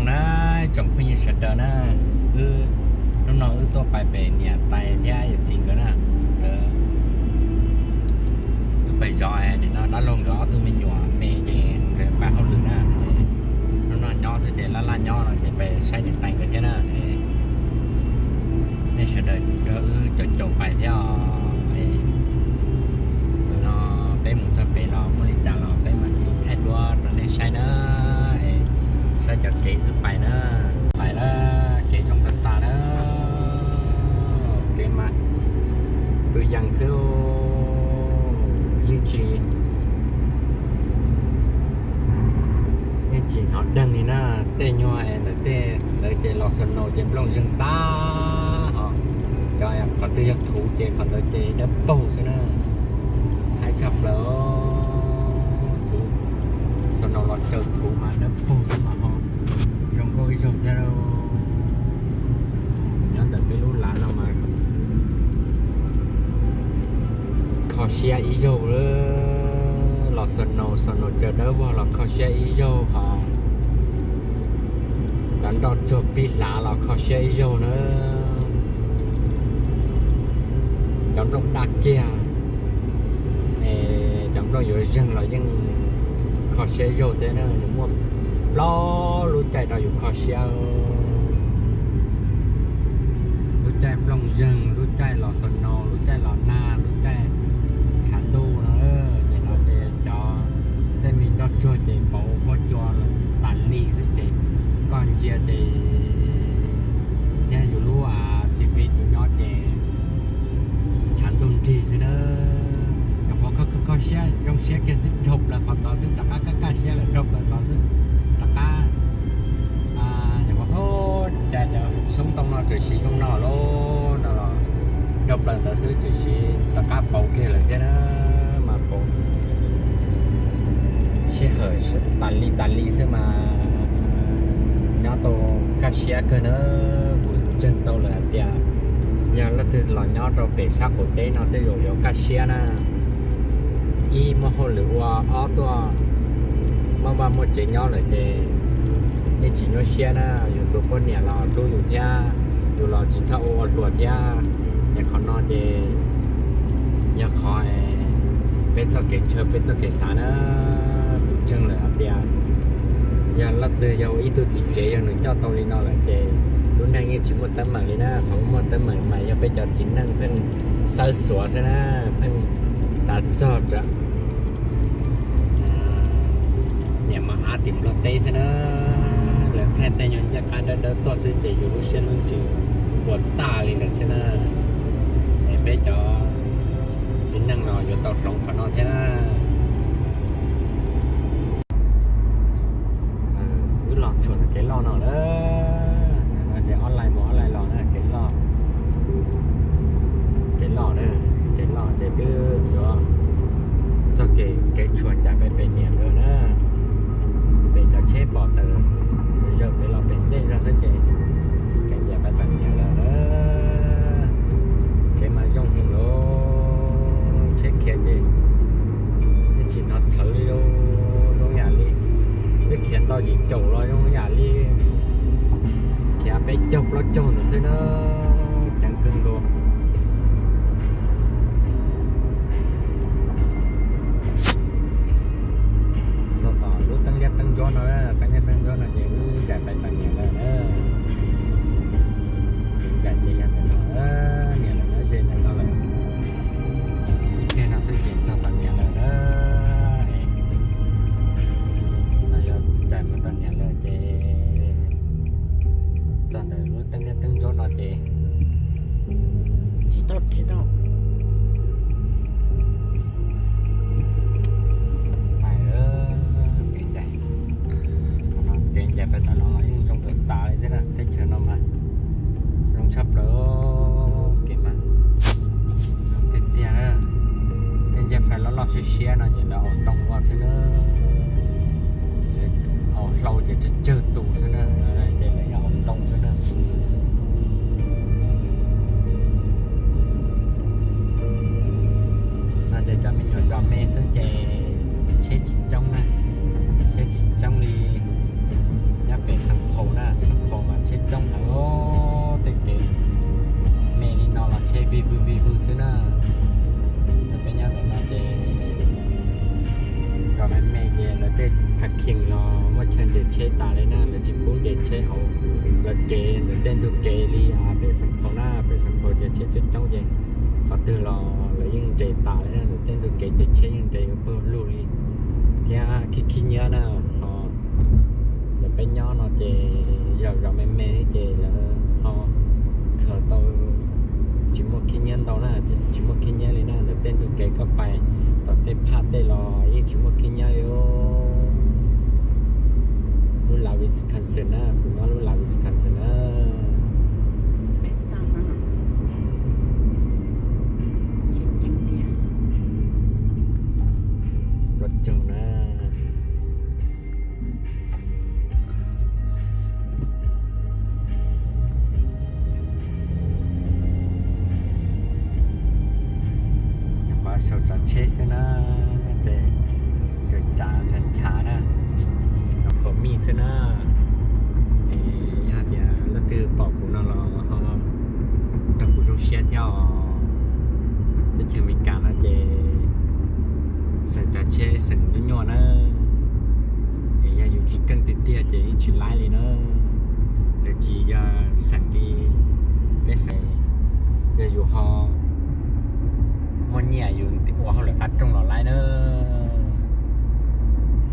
Na, tsoom phooj ywg sawv daws na, wb, hnub no wb tuaj pais pem niam tais thiab yawm txiv nkawd na. Nkawd, wb pais zov nim no dab laug nkawd ob tug me nyuam me ces nkawd pab hauj lwm na. Hnub no nyob xwb ces laj laj nyob no ces pais saib niam tais nkawd thiab na. Nej sawv daws nrog wb caum caum pais thiab os. Tus no peb mus txog pem los muaj li cas los peb mam li thaij duab rau nej saib na. Saib cov kev wb pais na. Pais na, kev zoo tag tag na. Kev mas pw yees xwb, yeej tsis, yeej tsis hnov deeg li na. Tej nyuag es ntawm tej ntawd ces los snow ces nplooj zeeg tag hos, cov qhov twg yog thuv ces qhov ntawd ces dawb paug xwb na. Haib tshaj plaws, thuv, snow los tsaws thuv mas dawb paug xwb mas ho zoo nkauj ib zaug thiab. Nyob ntawm peb lub lav no mas kho siab ib zaug, los snow, snow tsaws dawb vog los kho siab ib zaug hos, cov nroj tsuag pib hlav los kho siab ib zaug na. Cov nplooj daj kiag, cov nplooj yuav zeeg los yeej kho siab zaug thiab na. Nws muaj plaub lub caij rau yus kho siab. Lub caij nplooj zeeg, lub caij los snow, lub caij los nag, lub caij tshav ntuj no. Ces no ces cov tej me nroj tsuag ces pauv huab cua tas li xwb ces koj ntsia ces thiab yus lub xis vis yus nyob ces tshav ntuj nrig xwb na. Nyuam qhuav kho kho siab zoo siab kiag xwb dhau plaws qhov tod xwb rov qab kaj kaj siab lawm dhau plaws tod xwb rov qab. Nyuam qhuav, cas cov xyoob ntoo no txawm siv zoo no lauj no los dhau plaws ntawd xwb txawm siv rov qab pauv kiag lawm thiab na. Mas pauv sij hawm tas li tas li xwb mas nyob tau kaj siab kawg na. Kuv ntseeg tau lawm hais tias yog leej twg los nyob rau pem sab qaum teb no tej zaum yuav kaj siab na. Ib muaj hauj lwm ua, ob tuaj muaj vaj muaj tsev nyob lawm ces yeej tsis nyuaj siab na. Yus tus poj niam los hlub yus thiab, yus los tsis txhob ua ua hluas thiab. Es qhov no ces yog qhov peb txoj kev ntshaw peb txoj kev xav na. Kuv ntseeg lawm hais tias yog leej twg yog ua ib tug txiv tsev yog nws coj tau li no lawm ces lub neej yeej tsis muaj teeb meem li na. Qhov muaj teeb meem mas yog peb cov txiv neej pheej xawb xuav xwb na, pheej xav txog rau niam mas av tim Nplog teb xwb na. Lawv thaij tej nyuag ncaj qab dawb dawb tuaj xwb ces yus lub siab lub ntsws puas tag li lawm xwb na. Es peb cov txiv neej no yuav tau hloov qhov no thiab na. Wb los tsuas ntawm kev loj no lawm. Ces ob laij mus ob laij los na, kev loj, kev loj na, kev loj ces twb yuav txog kev, kev tshuam ncaim pem pem niam lawm na. Pem cov tsheb pom tawm zawm pem los pem ntej zog xwb ces kev ncaim pem tom niam lawm na. Kev mas zoo heev lawm, tsheb khiav ces yeej tsis hnov thawv li, zoo yam li twb khiav ntau yim caum los zoo yam li khiav peb caug plaub caug ntawd xwb na. Ceev kawg nkaus. Txog tom lub teeb liab teeb ntsuab no, teeb liab teeb ntsuab no ces wb ncaim pem tom niam lawm na. Ncaim ces yog ntawm no, niam lawv nyob ze ntawm no lawm. Ib pliag no xwb ces txog tom niam lawm na. No yog ncaim mus tom niam lawm ces txog ntawm lub teeb liab teeb ntsuab no ces tsis tau, tsis tau. Pais, kev ncaim, kev ncaim pais tom no los yeej zoo nkauj tas li thiab na. Teb chaws no mas zoo tshaj plaws, kev mas zoo tiag tiag na. Tej ncej fais loj loj siab siab no ces lawv haus ntoo ua xwb na. Haus hlau ces tsawg tsawg tus xwb na, ces lawv yog haus ntoo xwb na. No ces cov me nyuam zos me xwb ces tsheb tsis coob na, tsheb tsis coob li nyob pem Xeev Phaum. Tsheb tas li na, lawv tsis pub nres tsheb hauv lawv kev ntawm tej ntug kev li pem Xeev Khuam na, pem Xeev Khuam ces tsheb coob coob ces qhov twg los lawv yeej nres tas li na, ntawm tej ntug kev ces tsheb yeej nres pawg lug li thiab khib khib nyiab na. Ho ntawm peb nyob no ces yog zos me me ces lawv ho khaws tau tsis muaj khib nyiab ntau na, tsis muaj khib nyiab li na, ntawm tej ntug kev koj pais tom tej phaj tej los yeej tsis muaj khib nyiab li. Lub lav Wisconsin na, kuv nyob lub lav Wisconsin na. Peb caug na. Qhov sau tsav tsheb xwb na, ces tsav ntshav ntshav na, pom mij xwb na. Es yog tias leej twg pom kuv no los ho nrog kuv zoo siab thiab os. Teb chaws Amelikas no ces xeem tsav tsheb xeem nyuaj nyuaj na. Es yog yus tsis keej tiag tiag ces yeej tsis laib li na. Lawv tsis yog xeem li peb xeem, yog yus ho muaj nyiaj yus ua hauj lwm qab rooj los laib na.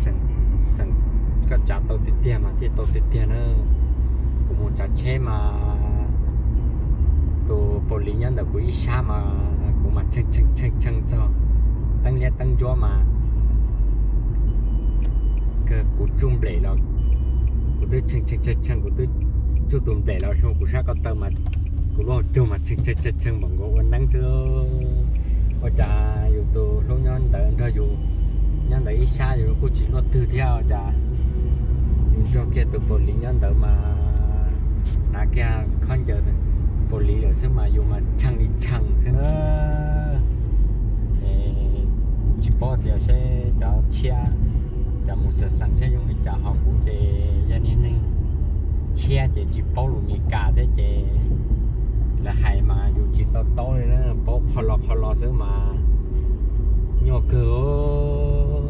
Xeem, xeem koj tsav tau tiag tiag mas thiaj tau tiag tiag na. Kuv mus tsav tsheb mas tus police nyob ntawm kuv ib sab mas kuv mas tshee tshee tshee tshee txog teeb liab teeb ntsuab mas kawg kuv tsuj nplem los kuv twb tshee tshee tshee tshee, kuv twb tsuj tus nplem los xyoo kuv sab ko taw mas kuv lub hauv caug mas tshee tshee tshee tshee npaum nkaus ua neeb xwb. Ua cas yus tus hlub nyob ntawd nrog yus nyob ntawd ib sab yus kuj tsis luaj twg thiab, ua cas yus nrog kiag tus police nyob ntawd mas hnav kiag khaub ncaws police lawm xwb mas yus mas tshee li tshee xwb na. Es tsis paub tias seb cov tshiab, cov mus xeem xeem seb zoo li cas, ho kuv ces yog niag neeg tshiab ces tsis paub lus Meskas thiab ces lawv hais mas yus tsis to taub li na, paub qho lo qho lo xwb mas nyuaj kawg.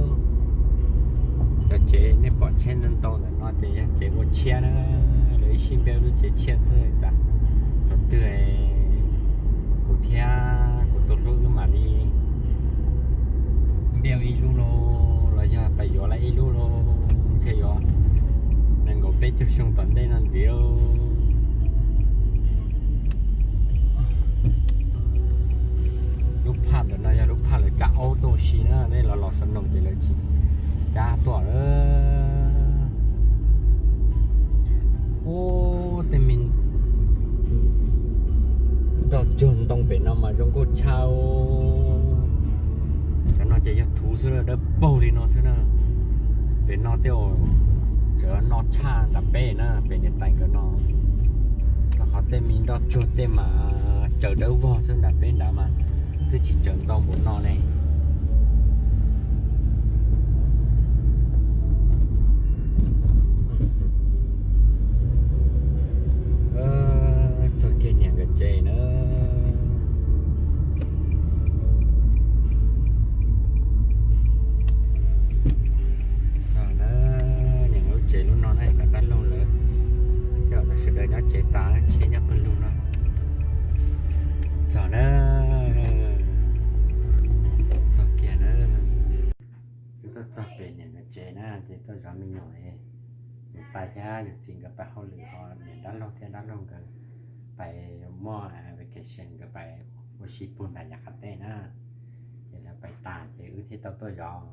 Cov tsev nej pom tsheb ntau ntau ntawm no ces yog tsev ua tshiab na, lawv ib sij npia lub tsev tshiab xwb tas. Thaum twg kuv thiab kuv tus hlub wb mam li npia ib lub lauj, los yog pais yuav lawm ib lub lauj, ntshe yuav nees nkaum peb caug xyoo tom ntej no ntxiv lauj. Lub phaj ntawm no yog lub phaj lawv cab aub tuaj ua si na, nej los los xov noos ces lawv tsis cab tuaj lawm. Ub, tej me nroj tsuag ntoo pem no mas zoo nkauj tshaj. Cov no ces yog thuv xwb, dawb paug li no xwb na. Pem no tej tseem noj tshaj nram peb na, pem niam tais nkawd no. Rau qhov tej me nroj tsuag tej mas tsaws dawb vog xwb, nram peb nrad mas twb tsis tsaws ntau npaum no ne. Txog kiag niam nkawd tsev na. Txog na, niam nkawd lub tsev lub no na, cov dab laug lawv, cov lawv sawv daws nyob tsev tas, tsheb nyob pawg lug no. Txog na, txog kiag na. Wb tuaj txog pem niam nkawd tsev na ces tuaj zov me nyuam, niam tais thiab yawm txiv nkawd pais hauj lwm, ho niam dab laug thiab dab laug nkawd pais muaj vacation, nkawd pais ua si puag nram yav qab teb na. Ces lawv pais tas ces wb thiaj tau tuaj zov.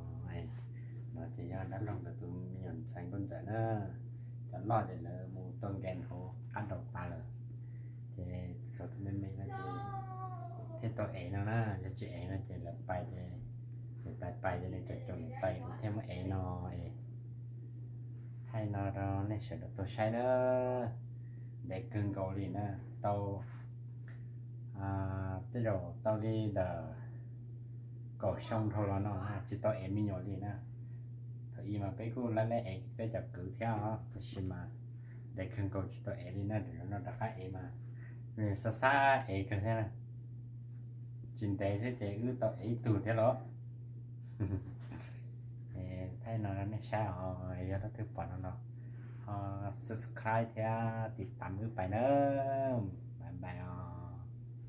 No ces yog dab laug nkawd tus me nyuam ntxhais nkauj ntxawm na. Cov loj ces lawv mus tua nkees hauv qab nraud tas lawm. Ces tshuav tus me me no ces thiaj tau ev no na, yog tsis ev no ces lawv pais ces, niam tais pais ces nws cov caum niam tais kuv thiaj muab ev no. Thaij no rau nej sawv daws tau saib na. Ntev kawg nkaus li na, tau, tej zaum tau li ntawm kaum xyoo dhau los no tsis tau ev me nyuam li na. Thaum ub mas peb kuj laj laj ev peb cov kwv thiab os, tab sis mas ntev kawg nkaus tsis tau ev li na, no rov qab ev mas nws xav xav ev kawg thiab na. Tsis ntev xwb ces wb tau ev ib tug thiab los. Thaij no nej saib os, yog leej twg pom no no Ho subscribe thiab tiv tam wb pais nawb. Bye bye os.